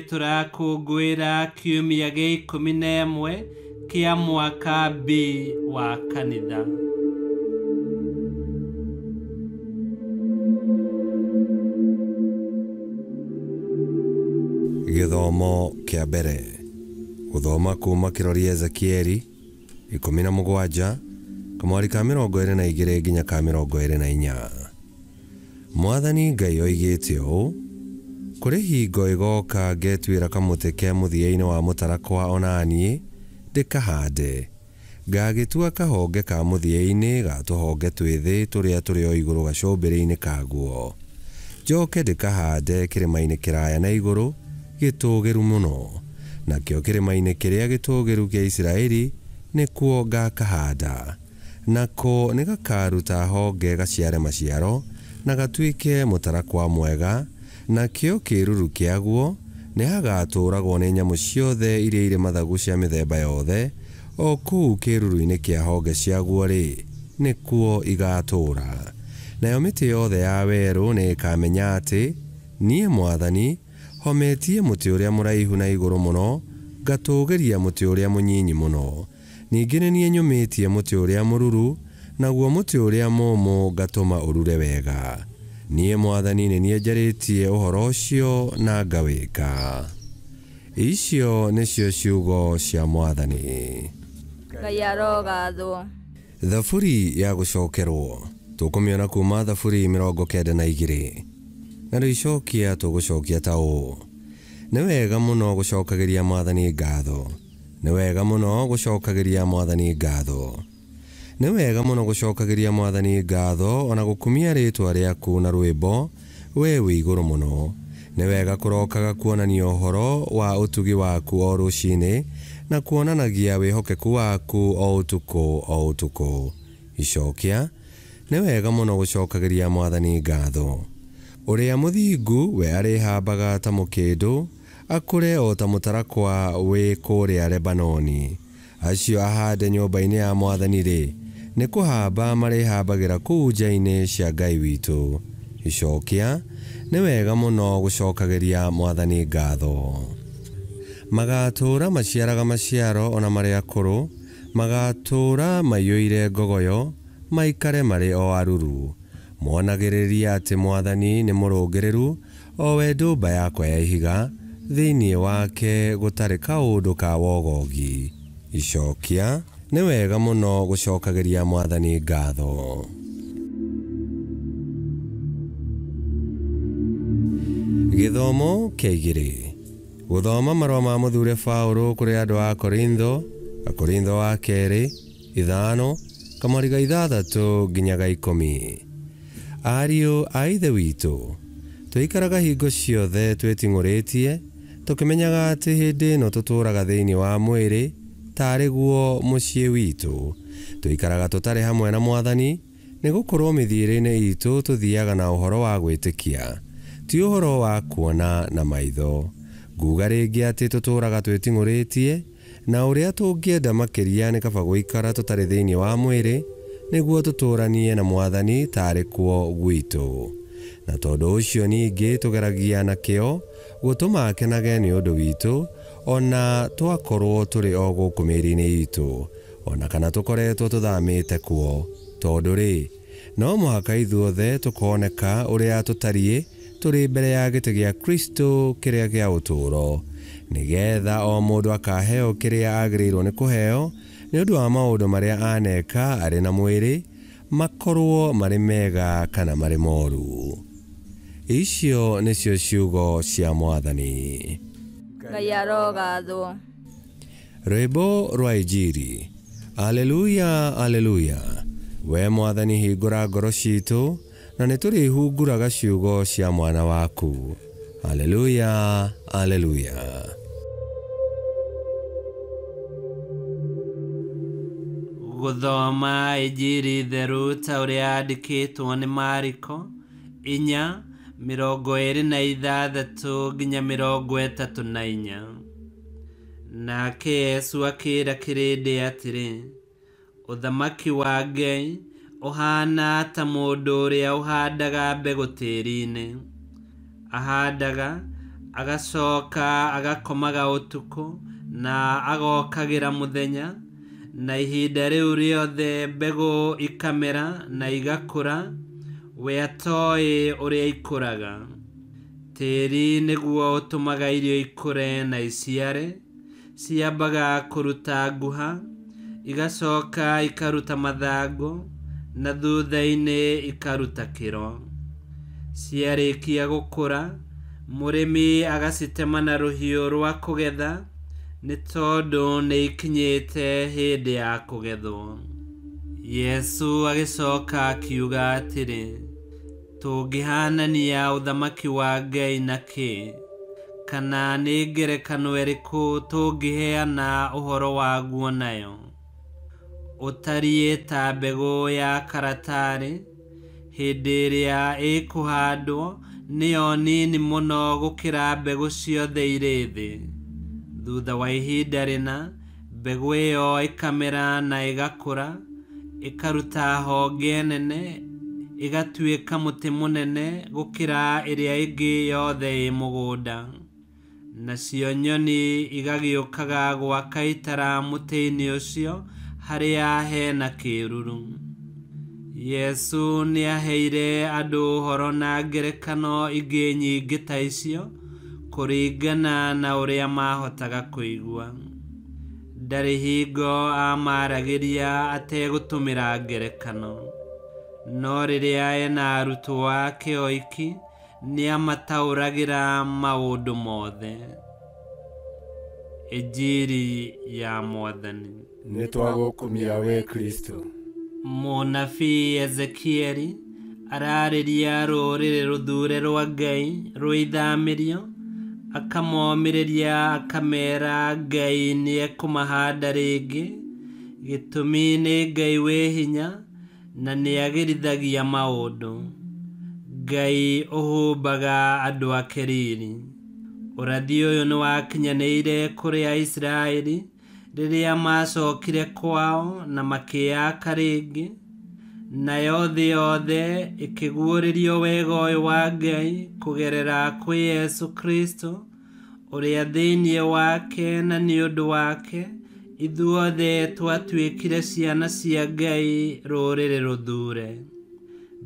Tũrakũngũĩra kiumia gĩa 11 kĩa mwaka B wa kanitha. Gĩthomo kĩa mbere. Gũthoma kuma kĩrori Ezekieli 17 kamwari ka 22 nginya ka 24. Mwathani Ngai oigĩte ũũ: kũrĩ hingo ĩgoka ngetuĩra kamũtĩ ke mũthia-inĩ wa mũtarakwa ona niĩ ndĩkahande, ngagĩtua kahonge ka mũthia-inĩ ga tũhonge twĩthĩ tũrĩa tũrĩ o igũrũ gacũmbĩrĩ-inĩ kaguo, njoke ndĩkahande kĩrĩma-inĩ kĩraya na igũrũ gĩtũũgĩru mũno, nakĩo kĩrĩma-inĩ kĩrĩa gĩtũũgĩru kĩa Isiraeli nĩkuo ngakahanda, nako nĩgakaruta honge gaciare maciaro na gatuĩke mũtarakwa mwega, nakĩo kĩruru kĩaguo nĩhagatũũragwo nĩ nyamũ ciothe iria irĩ mathagu cia mĩthemba yothe, o kũu kĩruru-inĩ kĩa honge ciaguo-rĩ, nĩkuo igatũũra. Nayo mĩtĩ yothe ya werũ nĩĩkamenya atĩ niĩ Mwathani hometie mũtĩ ũrĩa mũraihu na igũrũ mũno, ngatũũgĩria mũtĩ ũrĩa mũnyinyi mũno. Ningĩ nĩ niĩ nyũmĩtie mũtĩ ũrĩa mũruru, naguo mũtĩ ũrĩa mũũmũ ngatũma ũrure wega. Niĩ Mwathani nĩ niĩ njarĩtie ũhoro ũcio na ngawĩka. Icio nĩcio ciugo cia Mwathani. Ngai arogathwo. Thaburi ya gũcokerwo tũkũmĩona kuma Thaburi 92. Narĩo icokia tũgũcokia ta ũũ: nĩ wega mũno gũcokagĩria Mwathani ngatho, nĩ wega mũno gũcokagĩria Mwathani ngatho, nĩ wega mũno gũcokagĩria Mwathani ngatho, ona gũkumia rĩĩtwa rĩaku na rwĩmbo, we wĩ igũrũ mũno. Nĩ wega kũrokaga kuonania ũhoro wa ũtugi waku o rũcinĩ, na kuonanagia wĩhokeku waku o ũtukũ o ũtukũ. Icokia: nĩ wega mũno gũcokagĩria Mwathani ngatho. Ũrĩa mũthingu we arĩhambaga ta mũkĩndũ, akũre o ta mũtarakwa wĩ kũrĩa Lebanoni. Acio ahande nyũmba-inĩ ya Mwathani-rĩ, nĩ kũhamba marĩhambagĩra kũu nja-inĩ cia Ngai witũ. Icokia: nĩ wega mũno gũcokagĩria Mwathani ngatho. Magatũũra maciaraga maciaro ona marĩ akũrũ, magatũũra maiyũire ngogoyo, maikare marĩ o aruru. Monagĩrĩria atĩ Mwathani nĩ mũrũngĩrĩru, o we ndũmba yakwa ya ihiga, thĩinĩ wake gũtarĩ kaũndũ ka wogogi. Icokia: nĩ wega mũno gũcokagĩria Mwathani ngatho. Gĩthomo kĩa igĩrĩ. Gũthoma marũa ma mũthure Paũlũ kũrĩ andũ a Korintho, Akorintho wa kerĩ 5 kamwari ga 6 nginya ga 10. Ariũ a Ithe witũ, tũikaraga hingo ciothe twĩting'ũrĩtie, tũkĩmenyaga atĩ hĩndĩ ĩno tũtũũraga thĩinĩ wa mwĩrĩ tarĩ guo mũciĩ witũ. Tũikaraga tũtarĩ hamwe na Mwathani, nĩgũkorwo mĩthiĩre-inĩ itũ tũthiaga na ũhoro wa gwĩtĩkia, ti ũhoro wa kuona na maitho. Nguga rĩngĩ atĩ tũtũũraga twĩting'ũrĩtie, na ũrĩa tũngĩenda makĩria nĩ kaba gũikara tũtarĩ thĩinĩ wa mwĩrĩ, nĩguo tũtũũranie na Mwathani tarĩ kuo gwitũ. Na tondũ ũcio ningĩ tũgeragia na kĩo gũtũma akenage nĩ ũndũ witũ, ona twakorwo tũrĩ o gũkũ mĩĩrĩ-inĩ itũ, ona kana tũkoretwo tũthamĩte kuo. Tondũ rĩ, no mũhaka ithuothe tũkoneka ũrĩa tũtariĩ tũrĩ mbere ya gĩtĩ gĩa Kristo kĩrĩa kĩa ũtũũro, nĩgetha o mũndũ akaheo kĩrĩa agĩrĩirwo nĩ kũheo nĩ ũndũ wa maũndũ marĩa aneka arĩ na mwĩrĩ, makorwo marĩ mega kana marĩ moru. Icio nĩcio ciugo cia Mwathani. Ngai arogathwo. Rwĩmbo rwa Injiri. Aleluya, aleluya. We Mwathani hingũra ngoro citũ, na nĩtũrĩhunguraga ciugo cia mwana waku. Aleluya, aleluya. Gũthoma Injiri theru ta ũrĩa yandĩkĩtwo nĩ Mariko 4 26 nginya 34. Nake Yesu akĩĩra kĩrĩndĩ atĩrĩ: Ũthamaki wa Ngai ũhaana ta mũndũ ũrĩa ũhandaga mbegũ tĩĩri-inĩ. Ahandaga Agacoka agakomaga ũtukũ na agokagĩra mũthenya, na ihinda rĩu rĩothe mbegũ ikamera na igakũra, we atoĩ ũrĩa ikũraga. Tĩĩri nĩguo ũtũmaga irio ikũre na iciare, ciambaga kũruta nguha, igacoka ikaruta mathangũ, na thutha-inĩ ikaruta kĩro. Ciarĩkia gũkũra, mũrĩmi agacitema na rũhiũ rwa kũgetha, nĩ tondũ nĩ ikinyĩte hĩndĩ ya kũgethwo. Yesu agĩcoka akiuga atĩrĩ, tũngĩhanania ũthamaki wa Ngai na kĩ? Kana nĩ ngerekano ĩrĩkũ tũngĩheana ũhoro waguo nayo? Ũtariĩ ta mbegũ ya karatarĩ, hĩndĩ ĩrĩa ĩkũhandwo nĩyo nini mũno gũkĩra mbegũ ciothe irĩ thĩ. Thutha wa ihinda rĩna, mbegũ ĩyo ĩkamera na ĩgakũra, ĩkaruta honge nene, ĩgatuĩka mũtĩ mũnene gũkĩra ĩrĩa ĩngĩ yothe ĩ mũgũnda. Nacio nyoni igagĩũkaga gwaka itara mũtĩ-inĩ ũcio harĩa hena kĩĩruru. Yesu nĩaheire andũ ũhoro na ngerekano ingĩ nyingĩ ta icio, kũringana na ũrĩa maahotaga kũigua. Ndarĩ hingo aamaragĩria ategũtũmĩra ngerekano. No rĩrĩa ena arutwo ake oiki, nĩamataũragĩra maũndũ mothe. Injiri ya Mwathani. Nĩtwagũkumia we Kristo. Mũnabii Ezekieli ararĩria rũrĩrĩ rũthure rwa Ngai rwĩthamĩrio, akamomĩrĩria akamera Ngai nĩekũmahanda rĩngĩ. Gĩtũmi nĩ Ngai wĩ hinya na nĩagĩrithagia maũndũ. Ngai ũhumbaga andũ ake riri. Ũrathi ũyũ nĩwakinyanĩire kũrĩ Aisiraeli rĩrĩa macokire kwao na makĩyaka rĩngĩ, nayo thĩ yothe ĩkĩguũrĩrio wega ũyũ wa Ngai kũgerera kwĩ Yesu Kristo, ũrĩa thĩinĩ wake na nĩ ũndũ wake ithuothe twatuĩkire ciana cia Ngai rũrĩrĩ rũthure.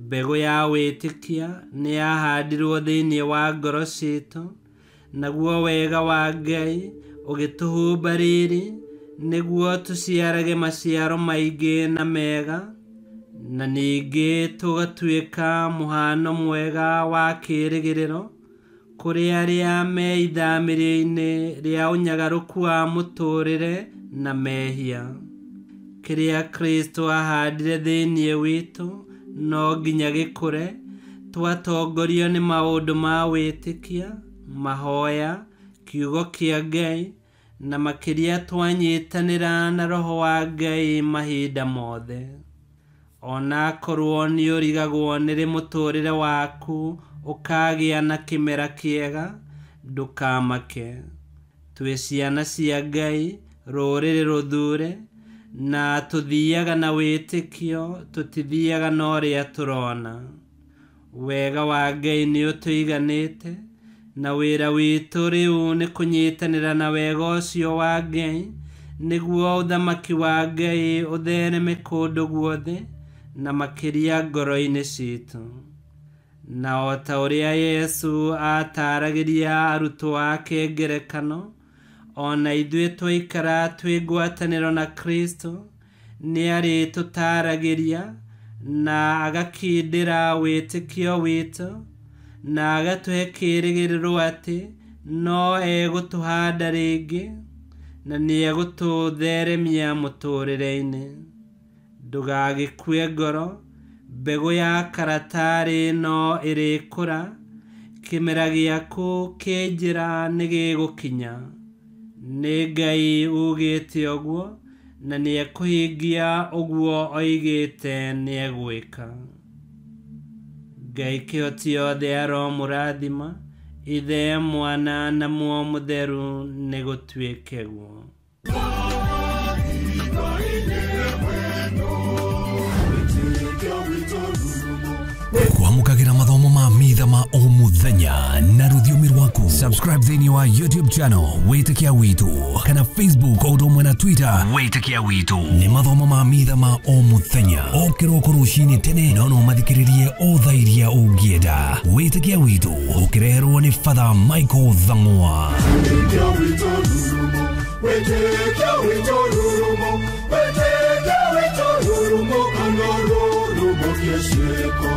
Mbegũ ya wĩtĩkia nĩyahandirwo thĩinĩ wa ngoro ciitũ, naguo wega wa Ngai ũgĩtũhumba riri, nĩguo tũciarage maciaro maingĩ na mega, na ningĩ tũgatuĩka mũhano mwega wa kĩĩrĩgĩrĩro kũrĩ arĩa me ithamĩrio-inĩ rĩa ũnyagarũku wa mũtũũrĩre na mehia. Kĩrĩa Kristo ahandire thĩinĩ witũ no nginya gĩkũre, twatongorio nĩ maũndũ ma wĩtĩkia, mahoya, kiugo kĩa Ngai, na makĩria twanyitanĩra na Roho wa Ngai mahinda mothe. Ona akorwo nĩũrigagwo nĩrĩ mũtũũrĩre waku ũkagĩa na kĩmera kĩega, ndũkamake. Twĩ ciana cia Ngai, rũrĩrĩ rũthure, na tũthiaga na wĩtĩkio, tũtithiaga na ũrĩa tũrona. Wega wa Ngai nĩũtũiganĩte, na wĩra witũ rĩu nĩ kũnyitanĩra na wega ũcio wa Ngai, nĩguo ũthamaki wa Ngai ũthereme kũndũ guothe na makĩria ngoro-inĩ ciitũ. Na o ta ũrĩa Yesu aataragĩria arutwo ake ngerekano, ona ithuĩ twaikara twĩ ngwatanĩro na Kristo, nĩarĩtũtaragĩria na agakindĩra wĩtĩkio witũ, na agatũhe kĩĩrĩgĩrĩro atĩ no egũtũhanda rĩngĩ na nĩegũtũtheremia mũtũũrĩre-inĩ. Ndũgagĩkue ngoro, mbegũ ya karatarĩ no ĩrĩkũra, kĩmera gĩaku kĩ njĩra nĩgĩgũkinya. Nĩ Ngai ugĩte ũguo, na nĩekũhingia ũguo oigĩte nĩegwĩka. Ngai kĩhoti yothe aromũrathima, Ithe, Mwana na Muoyo Mũtheru, nĩgũtuĩke guo. Kwamũkagĩra mathomo ma mitha ma o muthenya na rũthiomi rwaku. Subscribe thĩinĩ wa YouTube channel Wĩtĩkia Witũ kana Facebook o ũndũ ũmwe na Twitter Wĩtĩkia Witũ. Nĩ mathomo ma mitha ma o mũthenya o kĩroko rũcinĩ tene, no no mathikĩrĩrie o thaa iria ũngĩenda. Wĩtĩkia Witũ ũkĩreherwo nĩ Father Michael Thang'wa. Wĩtĩkia witũ rurumo, wĩtĩkia witũ rurumo, kana rurumo kĩciĩko.